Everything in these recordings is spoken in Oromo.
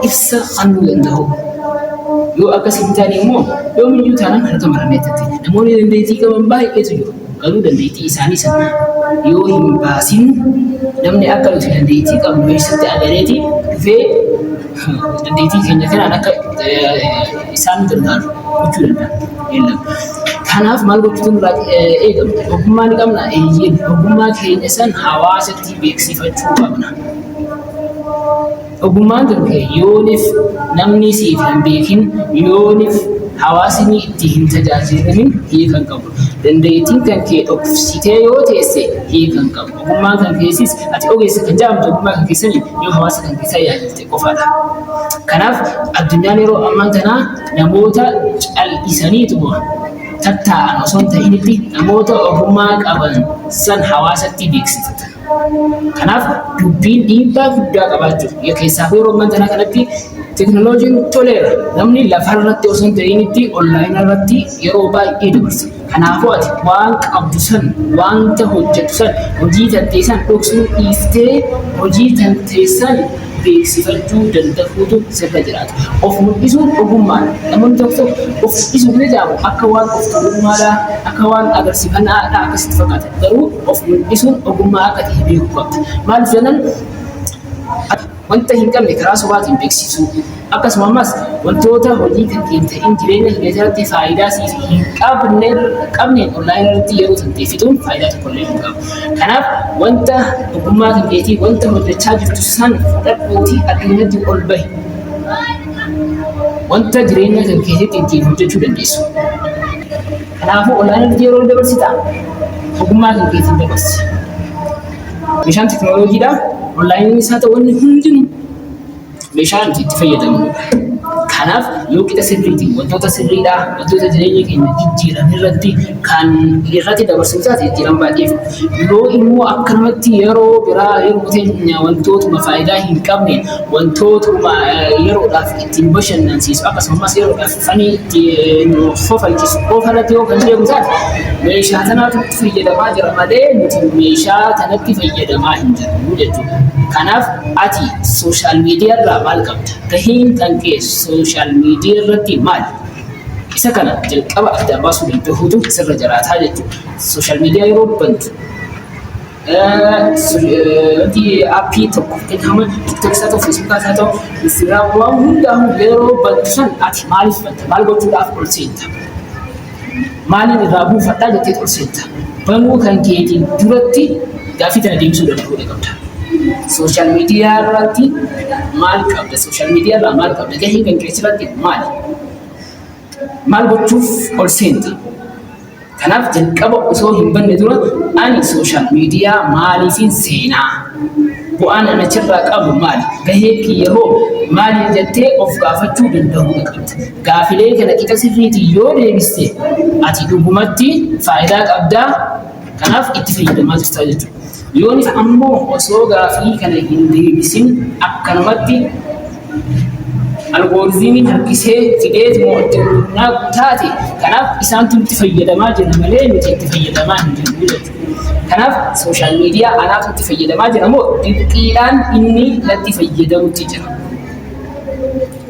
Ibsa kennuu danda'u. Yoo akkas hin taane immoo yoomiyyuu taanaan harka marannee tatti. Namoonni dandeettii qaban baay'eetu jiru. Garuu dandeettii isaanii sana yoo hin baasin, namni akka nuti dandeettii qabnu eessatti agareeti dhufee dandeettii keenya kanaan akka isaan gargaaru gochuu danda'a? Yellam. Kanaaf maal gochuutu nurraa eegama? Ogummaa ni qabna, eeyyeen. Ogummaa keenya san hawaasatti beeksifachuu qabna. Ogummaan kan kee yoonif namni siif hin beekin, yoonif hawaasni itti hin tajaajilamin hiika hin qabu. Dandeettiin kan kee dhoksitee yoo teesse hiika hin qabu. Ogummaan kan keessis, ati ogeessa kan jedhamtu ogummaa kan keessanii yoo hawaasa kan keessaa yaajalte qofaadha. Kanaaf addunyaan yeroo ammaan tanaa namoota cal'isaniituma tattaa'an osoo hin ta'initti namoota ogummaa qaban san hawaasatti beeksifatan. Kanaaf dubbiin dhiibbaa guddaa qabaachuu keessaa yeroo ammaan tanaa kanatti teknooloojiin toleera. Namni lafarratti osoo hin ta'initti onlaayinii irratti yeroo baay'ee dabarsa. Kanaafuu ati waan qabdu san, wanta hojjettu san, hojii tantee san dhoksuu dhiiftee hojii tantee san beeksifachuu danda'uutu sirra jiraata. Of mul'isuun ogummaadha. Namoonni tokko tokko of mul'isuu ni jedhamu akka waan of tuulummaadhaa, akka waan agarsiifannaadhaa akkasitti fakkaata. Garuu of mul'isuun ogummaa akka ta'e beekuu qabda. Maaliif jennaan, wanta hin qabne karaa sobaatiin beeksisuu, akkasuma ammas wantoota hojii kan hin ta'in, jireenya kee keessatti faayidaa siif hin qabne qabneen onlaayinii irratti yeroo tantee fixuun faayidaa tokko illee hin qabu. Kanaaf wanta ogummaa kan keetii, wanta hojjechaa jirtu san fudhadhuutii addunyaatti ol bahi. Wanta jireenya kan keetiitti ittiin hojjechuu dandeessu. Kanaafuu onlaayinii irratti yeroo dabarsita, ogummaa kan keetiin dabarsi. Meeshaan teknooloojiidha. Onlaayiniin isaa ta'u wanni hundinuu meeshaa nuti itti fayyadamnudha. Kanaaf yoo qixa sirriitiin wantoota sirriidhaa, wantoota jireenya keenya jijjiiran irratti kan irratti dabarsinu taate, jijjiiran baay'ee fidu. Yoo immoo akkanumatti yeroo biraa, yeroo teenya wantootuma faayidaa hin qabne, wantootuma yeroodhaaf ittiin bashannansiisu, akkasumas yeroodhaaf fanii itti kofalchiisu qofa irratti yoo kan deemu taate, meeshaa tanaatu itti fayyadamaa jira malee nuti meeshaa tanatti fayyadamaa hin jirru jechuudha. Kanaaf ati social media irraa maal qabda? Gaheen kan kee social media irratti maali? Isa kana jalqaba addaan baasuu danda'uutu sirra jiraataa jechuudha. Social media yeroo bantu, wanti aappii tokko, fakkeenyaaf TikTok isaa ta'u, Facebook isaa ta'u, Instagram, waan hundaa'u yeroo bantu san ati maaliif banta? Maal gochuudhaaf ol seenta? Maaliin irraa buufadhaa jettee ol seenta? Banuu kan keetiin duratti gaaffii tana deebisuu danda'uu qabda. Social media irratti maal qabda? Social media irraa maal qabda? Gaheen kan keessa irratti maali? Maal gochuuf ol seenta? Kanaaf jalqaba osoo hin banne dura, ani social media maaliifin seenaa? Bu'aan ani achirraa qabu maali? Gahee kiyya hoo maali jettee of gaafachuu danda'uu qabda. Gaafilee kana qixa sirriitiin yoo deebiste, ati dhugumatti faayidaa qabdaa. Kanaaf itti fayyadamaa jirtaa jechuudha. Yoonif ammoo osoo gaafii kana hin deebisin akkanumatti algooriziimiin harkisee fideet moo itti naqu taate, kanaaf isaantu itti fayyadamaa jira malee nuti itti fayyadamaa hin jirru jechuudha. Kanaaf social media anaatu itti fayyadamaa jira moo dirqiidhaan inni natti fayyadamutti jira?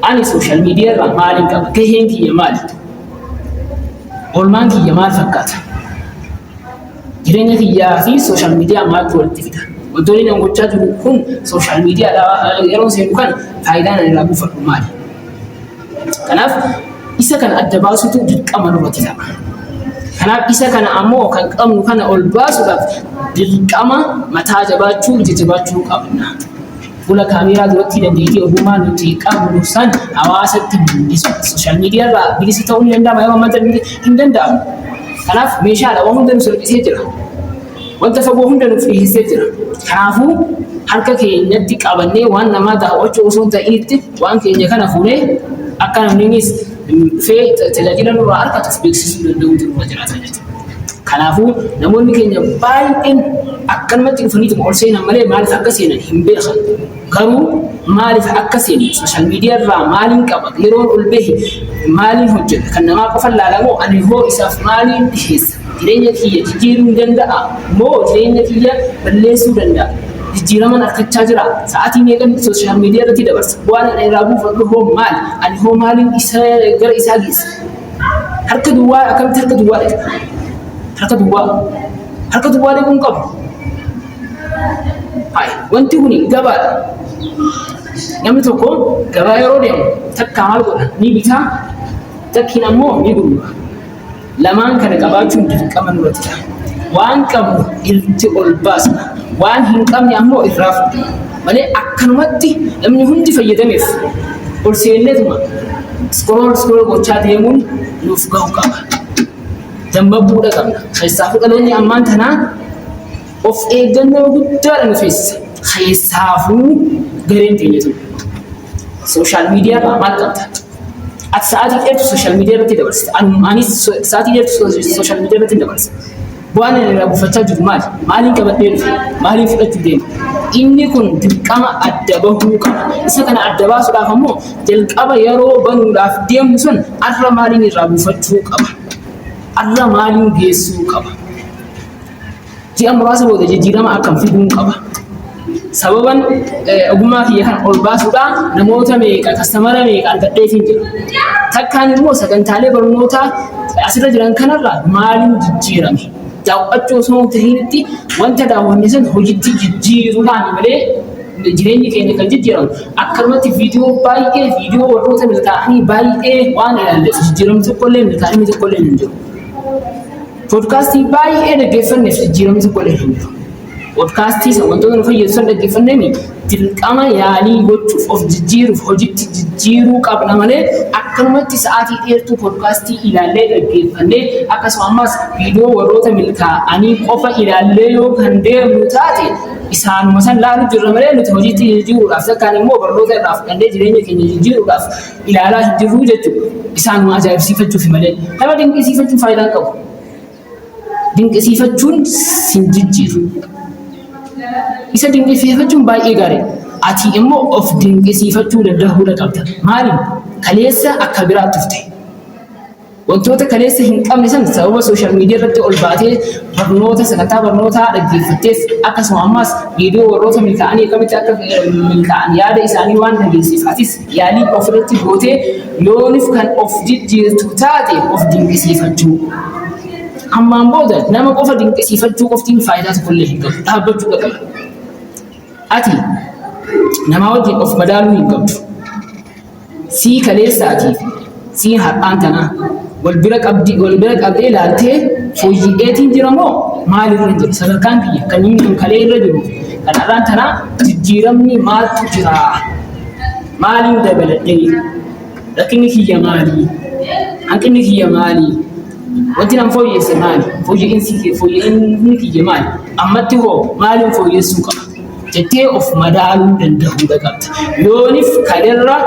Ani social media irraa maaliin qaba? Gaheen kiyya maali? Oolmaan kiyya maal fakkaata? Jireenya kiyyaa fi social media maaltu walitti fida? Wantoonni nan gochaa jiru kun, social media yeroo seenu kan faayidaan ani irraa buufadhu maali? Kanaaf isa kana adda baasutu dirqama nurratti ta'a. Kanaaf isa kana ammoo kan qabnu kana ol baasuudhaaf dirqama mataa jabaachuu, ija jabaachuu qabna. Fuula kaameeraa duratti dandeettii ogummaa nuti qabnu san hawaasatti mul'isu. Social media irraa bilisa ta'uu ni danda'ama yeroo ammaa hin danda'amu. Kanaaf meeshaadha, waan hunda nu salphisee jira. Wanta fagoo hunda nuuf dhiyeessee jira. Kanaafuu harka keenyatti qabannee waan namaa daawwachuu osoo hin ta'initti, waan keenya kana fuunee akka namninis dhufee tajaajila nurraa argatuuf beeksisuu danda'uutu nurra jiraata jechuudha. Kanaafuu namoonni keenya baay'een akkanumatti dhufaniituma ol seenan malee maaliif akka seenan hin beekan. Garuu maaliif akka seenu, social media irraa maaliin qaba, yeroon ol bahe maaliin hojjedha, kan namaa qofa ilaala moo ani hoo isaaf maaliin dhiheessa, jireenya kiyya jijjiiruu hin danda'a moo jireenya kiyya balleessuu danda'a? Jijjiiraman argachaa jira? Sa'aatii meeqan social media irratti dabarsa? Bu'aan ani irraa buufadhu hoo maali? Ani hoo maaliin isa gara isaa geessa? Harka duwwaa akkamitti harka duwwaa dhiqa? Harka duwwaa. Harka duwwaa dhiquu hin qabu. Hayi, wanti kun gabaadha. Namni tokko gabaa yeroo deemu takka maal godha? Ni bitaa, takkiin ammoo ni gurgura. Lamaan kana qabaachuun dirqama nurratti ta'a. Waan qabnu itti ol baasna. Waan hin qabne ammoo irraa fudhanna. Malee akkanumatti namni hundi fayyadameef ol seenneetuma scroll scroll gochaa deemuun nuuf gahu qaba. Dammaquudha qabna. Keessaafuu dhaloonni ammaan tanaa of eeggannoo guddaadha nu feesisa. Keessaafuu gareen teenya tun. Social media irraa maal qabda? Ati sa'aatii dheertu social media irratti dabarsita. Anis sa'aatii dheertu social media irratti dabarsa. Bu'aan ani irraa buufachaa jiru maali? Maaliin qabadhee dhufe? Maaliin fudhachuu deema? Inni kun dirqama adda bahuu qaba. Isa kana adda baasuudhaaf ammoo jalqaba yeroo banuudhaaf deemnu sun arra maaliin irraa buufachuu qaba? Arra maaliin geessuu qaba? Ji'a muraasa booda jijjiirama akkam fiduun qaba? Sababan ogummaa kiyya kana ol baasuudhaan namoota meeqa, customer meeqa argadheetiin jira. Takkaan immoo sagantaalee barnootaa asirra jiran kanarraa maaliin jijjiirame? Daawwachuu osoo hin tahinitti wanta daawwanne san hojiitti jijjiiruudhaan malee jireenyi keenya kan jijjiiramu akkanumatti viidiyoo baay'ee, viidiyoo warroota milkaa'anii baay'ee waan ilaalleef jijjiiramni tokkollee, milkaa'inni tokkollee hin jiru. Podcastii baay'ee dhaggeeffanneef jijjiiramni tokkollee hin jiru. Podcastii san wantoota nu fayyadu san dhaggeeffannee dirqama yaalii gochuuf, of jijjiiruuf hojiitti jijjiiruu qabna malee akkanumatti sa'aatii dheertuu podcastii ilaallee dhaggeeffannee, akkasuma ammas viidiyoo warroota milkaa'anii qofa ilaallee yoo kan deemnu taate, isaanuma san laalu jirra malee nuti hojiitti jijjiiruudhaaf takkaan immoo barnoota irraa fudhannee jireenya keenya jijjiiruudhaaf ilaalaa hin jirru jechuudha. Isaanuma ajaa'ibsiifachuuf malee nama dinqisiifachuun faayidaa hin qabu. Dinqisiifachuun sin jijjiiru. Isa dinqisiifachuun baay'ee gaariidha. Ati immoo of dinqisiifachuu danda'uudha qabda. Maaliin? Kaleessa akka biraa turte. Wantoota kaleessa hin qabne san sababa social media irratti ol baatee barnoota, sagantaa barnootaa dhaggeeffatteef, akkasuma ammas viidiyoo warroota milkaa'anii akkamitti akka milkaa'an yaada isaanii waan dhageesseef, atis yaalii ofirratti gootee yoonif kan of jijjiirtu taate of dinqisiifachuu. Ammaan booda nama qofa dinqisiifachuu qoftiin faayidaa tokkollee hin qabu. Dhaabbachuu qaba. Ati namaa wajjin of madaaluu hin qabdu. Sii kaleessaatii fi sii har'aan tanaa wal bira qabdi, wal bira qabdee ilaaltee fooyya'eetiin jira moo maalirra jira? Sadarkaan kiyya kan inni kan kalee irra jiru kan har'aan tanaa jijjiiramni maaltu jira? Maaliin dabaladhee? Rakkinni kiyya maali? Hanqinni kiyya maali? Wanti nan fooyyesse maali? Fooyya'insi fooyya'inni kiyya maali? Ammatti hoo maaliin fooyyessuu qaba? Jettee of madaaluu danda'uudha qabda. Yoonif kalerra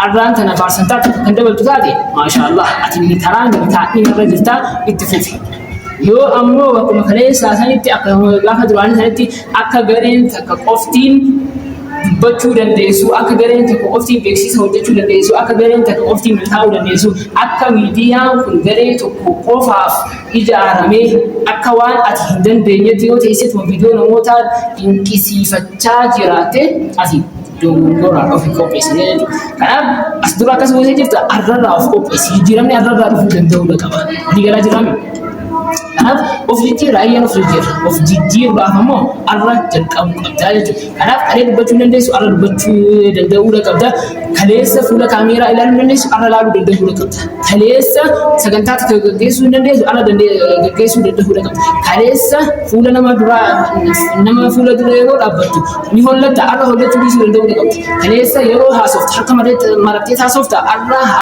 arraan tana paarsantaa tokko kan dabaltu taate, maashaallah, ati karaa milkaa'ina irra jirtaa, itti fufi. Yoo ammoo bakkuma kaleessaa sanitti, akka gaafa duraanii sanitti, akka gareen takka qoftiin dubbachuu dandeessu, akka gareen tokko qoftiin beeksisa hojjechuu dandeessu, akka gareen takka qoftiin milkaa'uu dandeessu, akka miidiyaan kun garee tokko qofaaf ijaaramee, akka waan ati hin dandeenyetti yoo teessetuma viidiyoo namootaa dinqisiifachaa jiraatte, ati dogongoraan of hin qopheessine jechuudha. Kanaaf as dura akkas gootee jirta, arrarraa of qopheessi. Jijjiiramni arrarraa dhufuu danda'uu qaba. Walii galaa jiraami. Kanaaf of jijjiirra, ayyaan of jijjiirra. Of jijjiiruudhaaf ammoo arra jalqabuu qabdaa jechuudha. Kanaaf kalee dubbachuu hin dandeessu, arra dubbachuu danda'uudha qabda. Kaleessa fuula kaameeraa ilaaluu hin dandeessu, arra ilaaluu danda'uudha qabda. Kaleessa sagantaa tokko gaggeessuu hin dandeessu, arra gaggeessuu danda'uudha qabda. Kaleessa fuula nama duraa, nama fuula dura yeroo dhaabbattu ni hollatta, arra hollachuu dhiisuu danda'uudha qabda. Kaleessa yeroo haasoftu harka marattee haasofta, arra